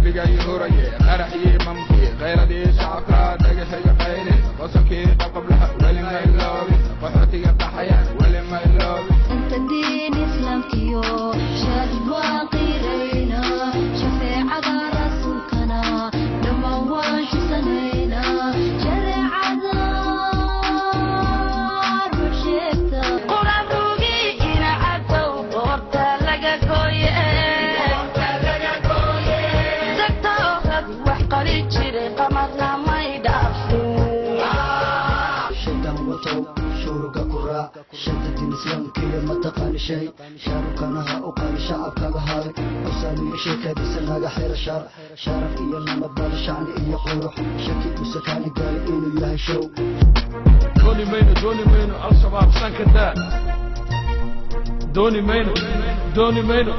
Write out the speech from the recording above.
Qalbiga huraye qaraxii mamkii khayradii shacabka dhagaxayga qayli qosolkii qabqablaha weli ma iloobin qaxootiga qaxayaan weli ma iloobin. Inta diin islaamkiyo shaahid waan qiiraynaa, shafeecada rasuulkana dhammaan waan xusanaynaa, shareecada ruux sheegta. Shaytaan watow shuruga ku raac shanta diin islaamkiyo mataqaani shay shaarukanaha u qaali shacabkaga haray usaamiyo sheekadiisa naga xira shaar sharaf iyo nabadbal shacni iyo qurux shaki usakaani gaari inuu yahay show. Dooni mayno, dooni mayno Al-Shabaab sanka daa, dooni mayno, dooni mayno.